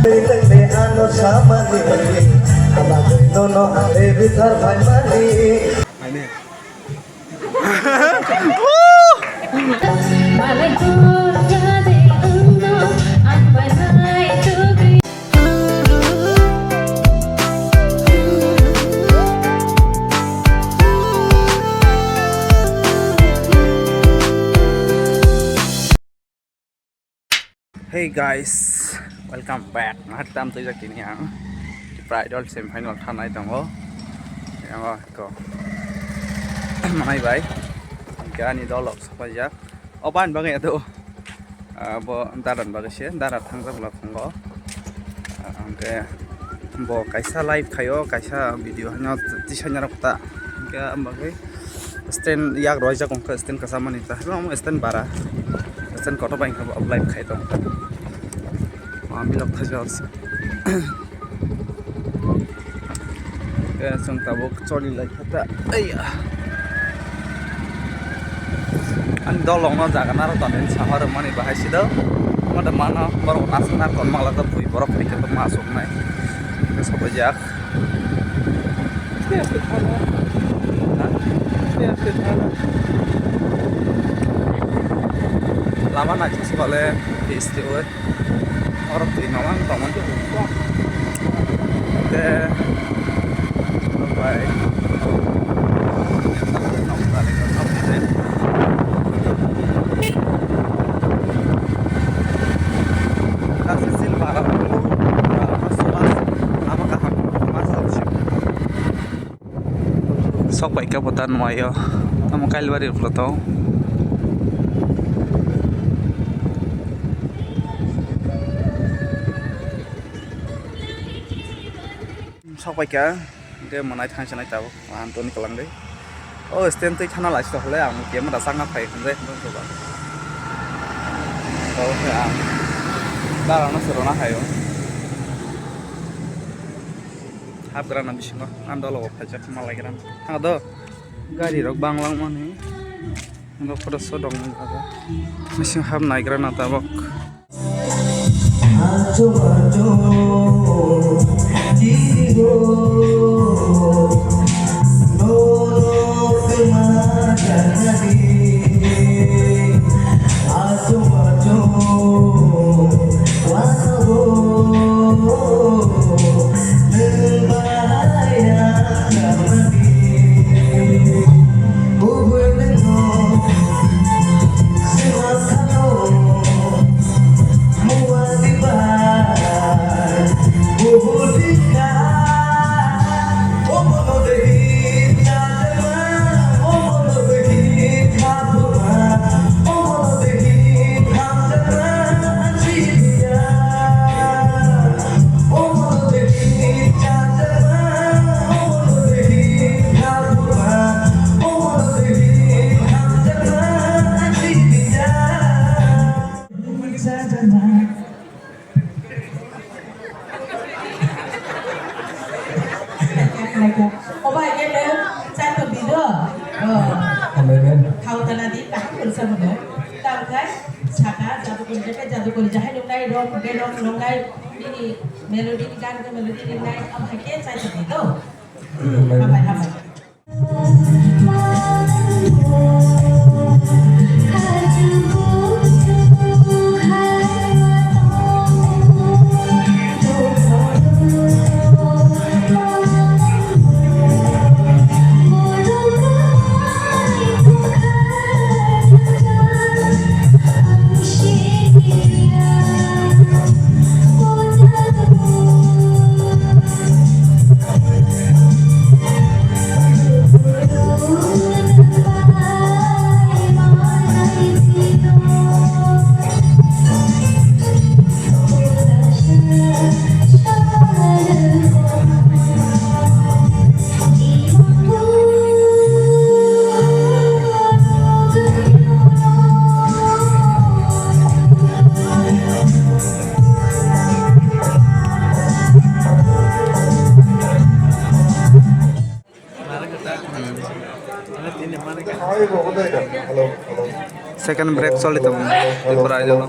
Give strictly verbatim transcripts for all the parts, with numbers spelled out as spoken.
Tengde ano samani, abagwi nono ang rebi thar phaimani. Hey guys, welcome back. Nahar tam twi jak tini ang Tipra Idol semi final thanai tongo. Yang ko manai bai. Gani dolok sapajak. Oban bagai ado. Ah, bo daran bagai se, dara thangjak bla thango. Ah, hwnkhe bo kaisa live khaio, kaisa video hwnyo tisaina rok ta. Hwnkhe am bagwi stand yak roijak wngkha, stand kwcham mani ta. Omo stand bara. Stand kotor bai wngkha bo live khai tong. Ah, bilok thajak. Khe chwng tabuk choli lai kha ta. Aiya. Ani dolong no jaga naro tani sahar mani bahai sido. Mada mano borok nasuk nar kon mangla ta bui borok phai khe ma suk nai. Khe sobo jak. Aste aste thana. Ha? Aste aste thana. Lama nai suk suk le. Oro twi mamang tongmani. Te bai. Kasi sil bara. Mas mas. Ama kaham. Mas mas. Sok pai khe bo ta nuaio. Tamo Kailbari rok to. Sok pai kha, hwnkhe mwnai thang sanai tabuk. Antoni kwlang de. O stand twi khana lai sito hole ang camera changna phai hwnjai hwnjai soba. Tabuk khe ang darano se rwna phaio. Hapgrana bisingo ang dologo phaijak malaigrana. Thang do gari rok bang langmani. Bo photo shoot rok nang jaga. Bising hap naigrana tabok. Oba, ye le, chai to bido. Oh. Amen. Khao tana di, kaham kursa bono. Tang khai, saka, jadu kuri, jadu kuri, jahai nungai, rok, berok, nungai, ini melody, gan ke melody, nungai, ab hake, chai to bido. Amen. Hambai, hambai. Second break choli tongo Tripura Idol o.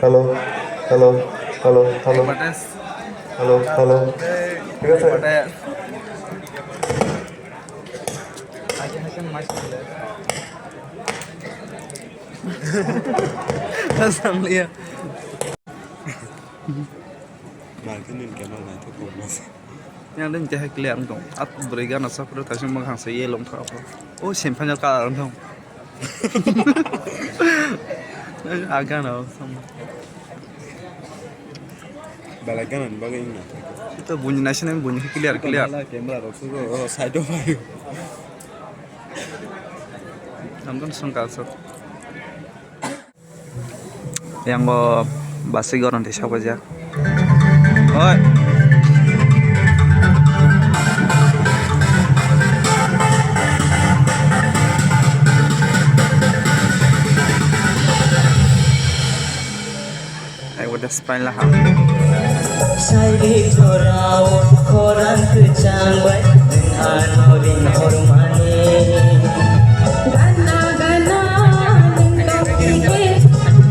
Hello, hello, hello, hello. Hello, hello. ঠিক আছে? Yang dini clear wng tong. At bwrwi gana chapra thaisa mwkhang se yellow wngkha. O sempha kalar wng tong. Agana o. Belai gana ni bagwi wngna. Ito buini naisana buini clear, clear. Camera rok sugo, o side o bai. Amdan song kalsa. Yang bo basi goron de sabo ja. Oi. Ai wada spine la ha. Sairi jorao khorang kwchang bai, nwng ano ring hormani. Gana gana nwng tongtike,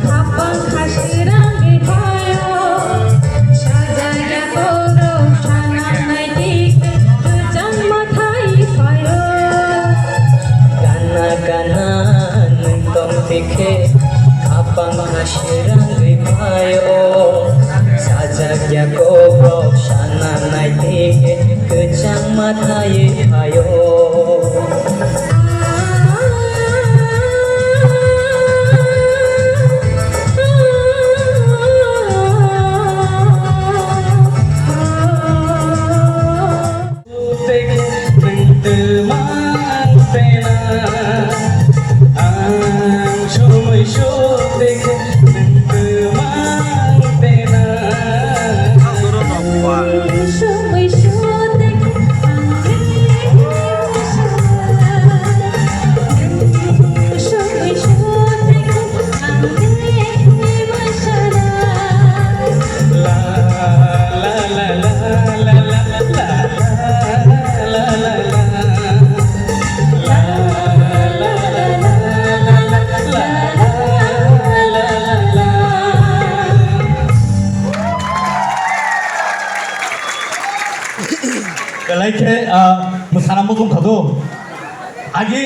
khapang khasirang biphayo. Sajagya koro sana naitike, kwchang mathai phayo. Gana gana nwng tongtike, khapang khasirang biphayo. Sajagya kobrok sana naitike, kwchang mathai phayo. Belai khe, ah, mwsana muchung thadu. Agi,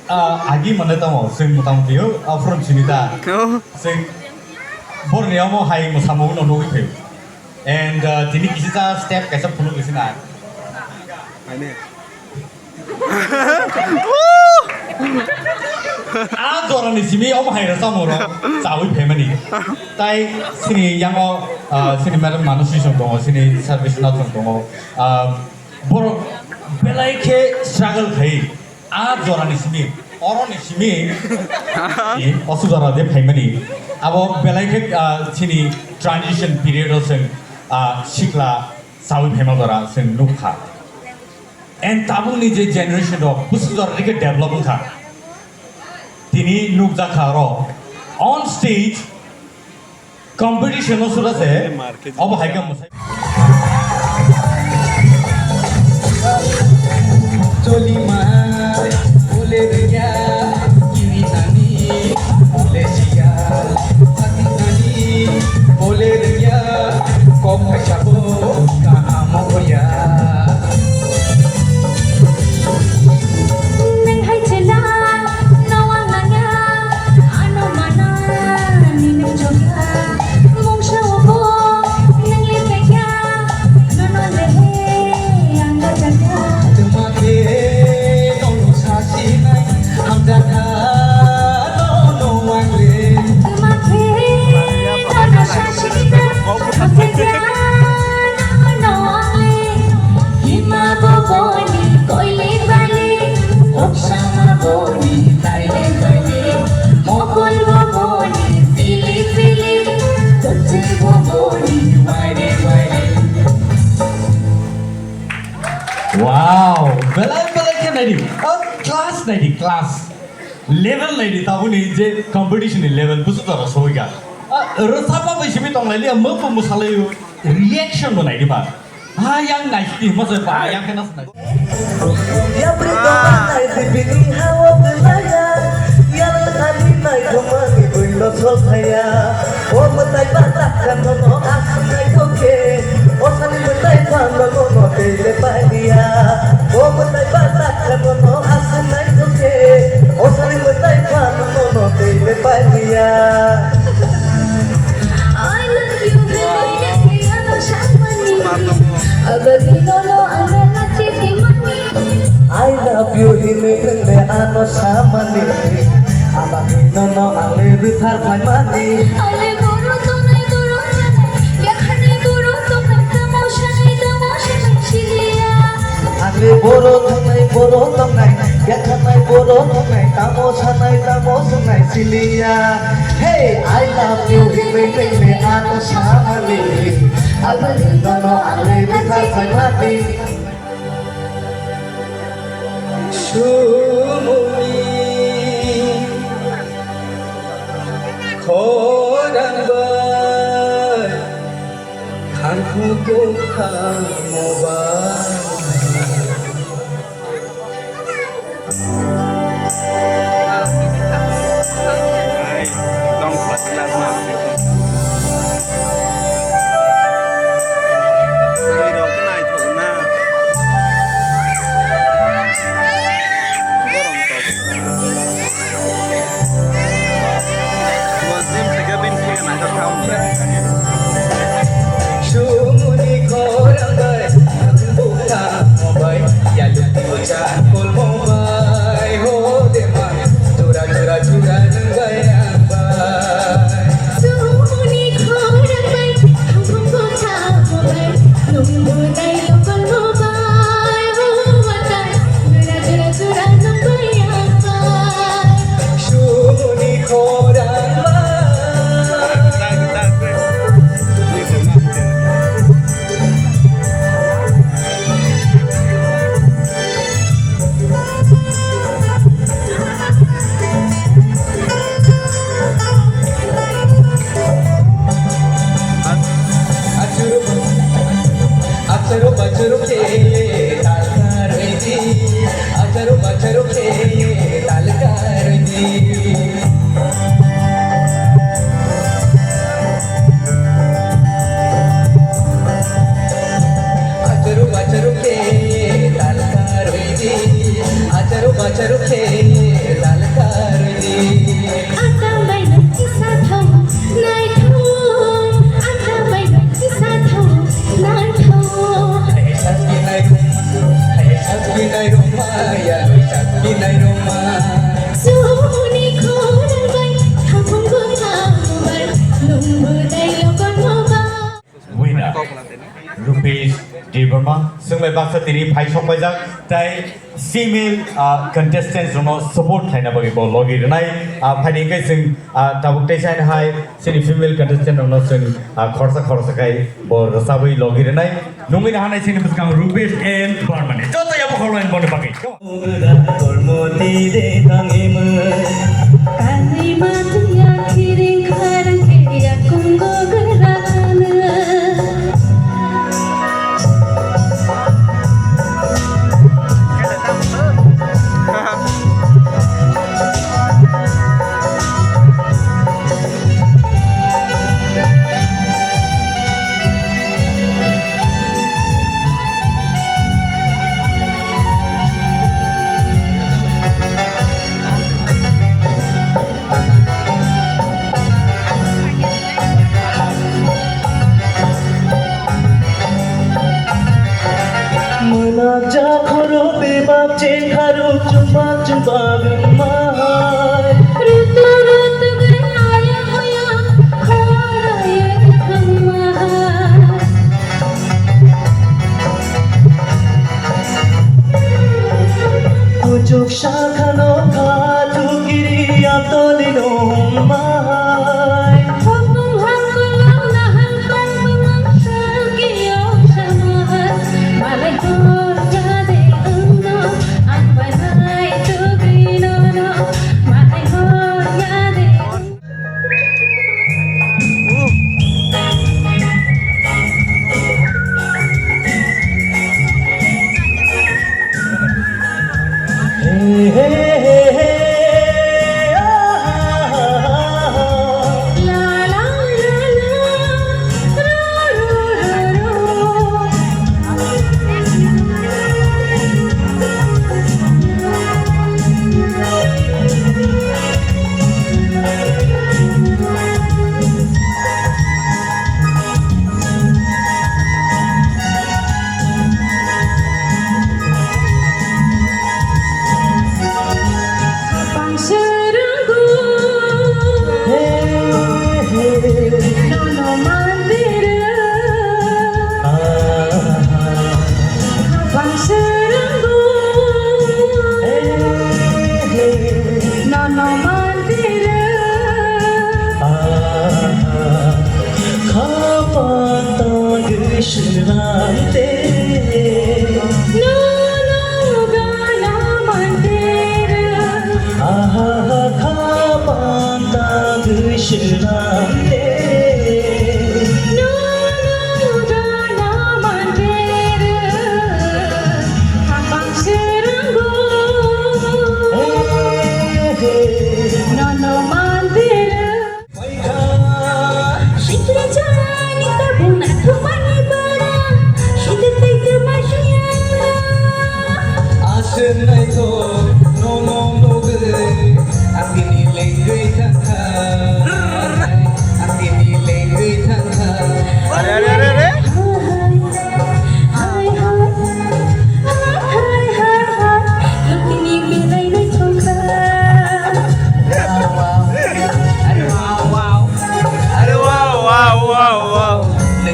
ah, agi mane tamo, chwng mwtang twiyo, ah, from sini ta. Oh. Chwng borni omo hai mwsamung no nugwi phaio. And, ah, tini kisi ta step kaisa phunuk kisi na. Ah, jorani simi omo hai rwchapmung rok chawi phaimani. Tai sini yango, ah, sini madam Manusi song tongo, sini service na song tongo. Ah, borok belai khe struggle khai. Ah, jorani simi, oroni simi, ni osu jora de phaimani. Abo belai khe, ah, sini transition period o song, ah, sikla chawi phaima jora song nukha. And tabukni je generation rok busu jora rikhe develop wngkha. Tini nukjakha oro on stage competition o sura se obo hai khe mwsai. Cholima, ole rya, kiwi nani, ole siya, ati nani, ole rya. Kok kaisa bo kaham wngya. Nwng hai chela, noang nangya, ano mana, ninung jogya, mungsa obo, nwng lipekya, nono lehe, ang gajagya. Tuma khe, nono sasinai, hamjakha, nono ang le. Tuma khe, nono sasinai, Hima boboni koile bale, oksama boni taile bale, mokol boboni pili pili, tokse boboni waire waire. Wow, belai belai khe naidi. Oh, class naidi, class. Level naidi, tabuni je competition ni level, busu tara soika. Ah, rwchapma bai simi tonglailiya, mwkhu mwsalaio, reaction bo naidi ba. Ah, yang naisidi hwnma se ba, yang khe naisidi. Yapri doman naidi bini hao belaya, yang ani naithokmani buino solphaya. O mwtai ba takha nono aswk naithok khe, o sani mwtai ba nono tei le pailiya. O mwtai ba takha nono aswk naithok khe, o sani mwtai ba nono tei le pailiya. I love you, baby, ano samani. Abadi nono ana nachi timani. I love you, hini nungle ano samani. Abadi nono ale bithar phaimani. Ale boro tonai boro chanai, yakhani boro tonai tamo sanai tamo sanai siliya. Ani boro tongnai, boro tongnai, yakhanai boro tongnai, tamo sanai, tamo sanai siliya. Hey, I love you, hinwi tongni ano samani. Abadi nono ale bithar phaimani. Sumuni khorang bai. Khangkhu kwkhamo ba. Sumuni khorang bai, bukha mo bai, yalu mo chan kol mo bai, ho de ma, jura jura jura nung bai ang bai. Sumuni khorang bai, thang thang bukha mo bai, nung bo dai lo kol mo bai, ho ma ta, jura jura jura nung bai ang bai. Sumuni khorang bai. Achuru bachuru khe tal karwi di, achuru bachuru khe tal karwi di. Acharu bacharu khe tal karwi di, acharu bacharu khe tal karwi di. Ata bai nung kisa thau nai thau, ata bai nung kisa thau nai thau. Hai sakki nai ruma, hai sakki nai ruma, ya hai sakki nai ruma. Sumuni khorang bai, thangphung bo thangphung bai, nungbo dai lokon mo ba. Winner, Rupesh Debbarma. Swngbai baksa tini phai sokpaijak, tai female, ah, contestants rokno support khlaina bagwi bo logi rwnai. Ah, phaini hwnkhe chwng, ah, tabuk teisa hai chini female contestant rokno chwng, ah, khorsa khorsa khai bo rwchabwi logi rwnai. Nungwi nahanai chini bwskang Rupesh N Barmani. Joto yabo khoroknwi boni bagwi. Kormoti de tangimwi. Kanwi matwi ya kiring kharang ke ya kungo gera khanwi. Mwnakjak khoro bebak chengkharok chumbak chumbak wngmai. Rutu rutu gwnaya hoya khoraya wngmai. Kuchuk sakhano kha thukiri atoli nungmai. Hukum hangkolo nahang tangmung sakiyo samahas. Malai hor yade uno, ang banai tugri nono. Malai hor yade.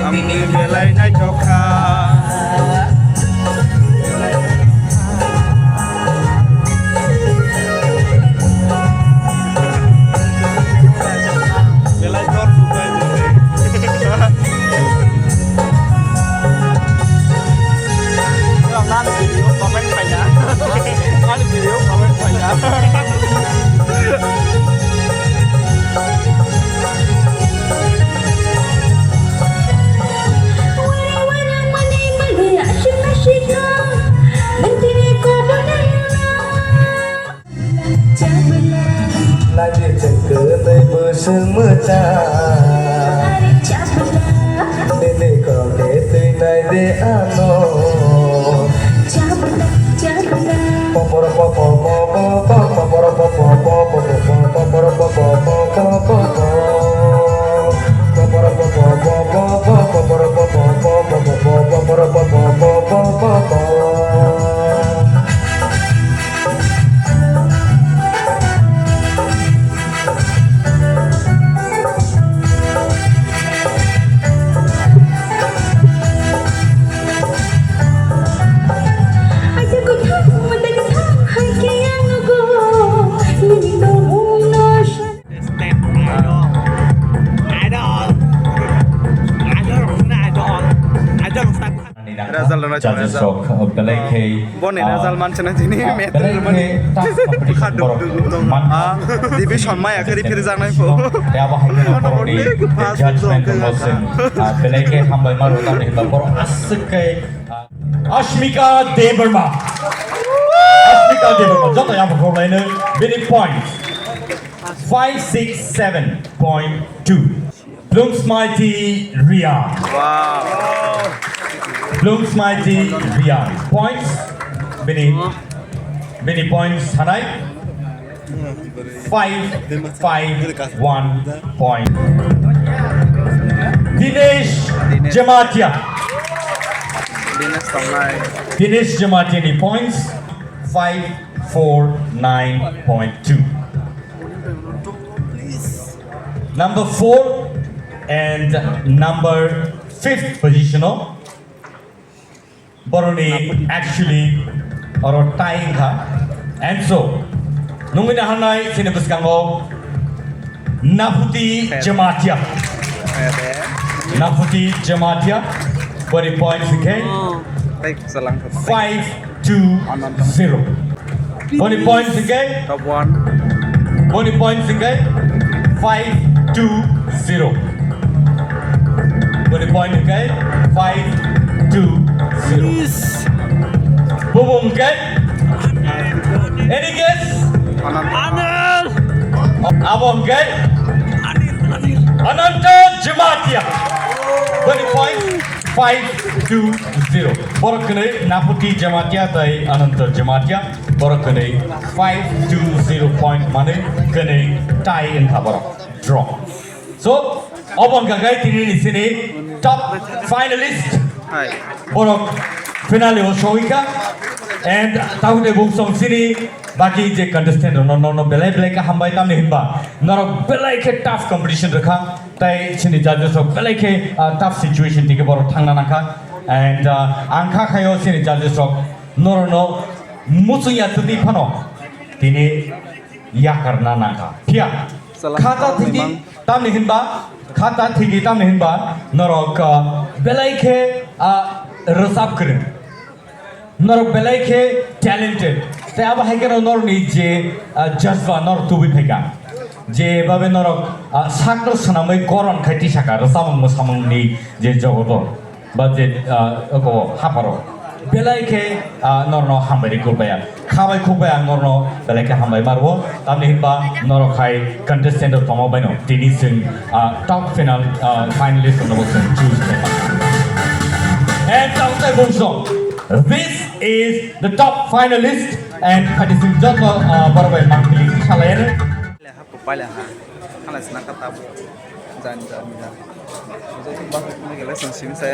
Ang twi belai naithok kha. Belai jor sukai. Ani video comment khaina. Ani video comment khaina. Naidi chwng kwlwi bwswng mwchang. Nini kok de twi nai de ano. Poporo popo popo popo, poporo popo popo popo, poporo popo popo popo. State Idol. Idol. Idol, Idol, Idol. Result rwna chwng Judges result. Rok, uh, belai khe, boni uh, result manchana jini uh, meter belai mani. Khe tough competition khaduk borok duk duk man. Ah, division maya khe referee janai pho. Tei abo hai kheno borokni judgment tongmo chwng, uh, belai khe hambai ma rwkha hinba borok aswk khe, uh, Ashmika Debbarma. Ashmika Debbarma, joto yang borok laino bini points. Five six seven point two. Blungsmaiti Ria. Wow. Blungsmaiti Ria. Points. Bini, bini points sanai. Five five one point. Dinesh Jamatia. Dinesh Tongnai. Dinesh Jamatia ni points. Five four nine point two. Number four and number fifth position o boroni actually oro tie wngkha. And so, nungwi naharnai chini bwskango Naputi Jamatia. Naputi Jamatia. Boni points hwnkhe five two zero. Boni points hwnkhe top one. Boni points hwnkhe five two zero. Boni point hwnkhe five two zero. Bumung hwnkhe any guess? Anil. Abo hwnkhe Ananta Jamatia. Boni point five two zero. Borok kwnwi Naputi Jamatia tei Ananta Jamatia. Borok kwnwi five two zero point manwi kwnwi tie wngkha borok. Draw. So, obo wngkha khe tini ni sini top finalist. Hai. Borok finale o sogwi kha. And tabuk tei bung song sini baki je contestant rok no, no, no, belai belai khe hambai tamni hinba norok belai khe tough competition rwkha. Tai sini judges rok belai khe, ah, tough situation tike borok thangna nangkha. And, ah, ang kha khayo sini judges rok norok no muchung ya twi phano tini yakarna nangkha. Phiya, khata thigi tamni hinba, khata thigi tamni hinba, norok, ah, belai khe, ah, rwchap kwrwng. Norok belai khe talented. Tei abo hai kheno norokni je, ah, jazba norok tubui phaikha. Je babe norok, ah, sakno swnamwi goron khai tisaka rwchapmung mwsamungni je jogoto. Ba je, ah, oko hapharo belai khe, ah, norno hambai rwi kulbaya. Khabai khukbai ang norno belai khe hambai marwo. Tamni hinba norok hai contestant rok tongma baino tini chwng, ah, top final, ah, finalist rokno bo chwng choose khlai mano. And tabuk tai bung song, this is the top finalist and phaidi chwng joto, ah, borok bai mangpili salaiyano. Paila ha, hala sina kata bo. Jani jani jani. Jai bang kene gele sen sim se.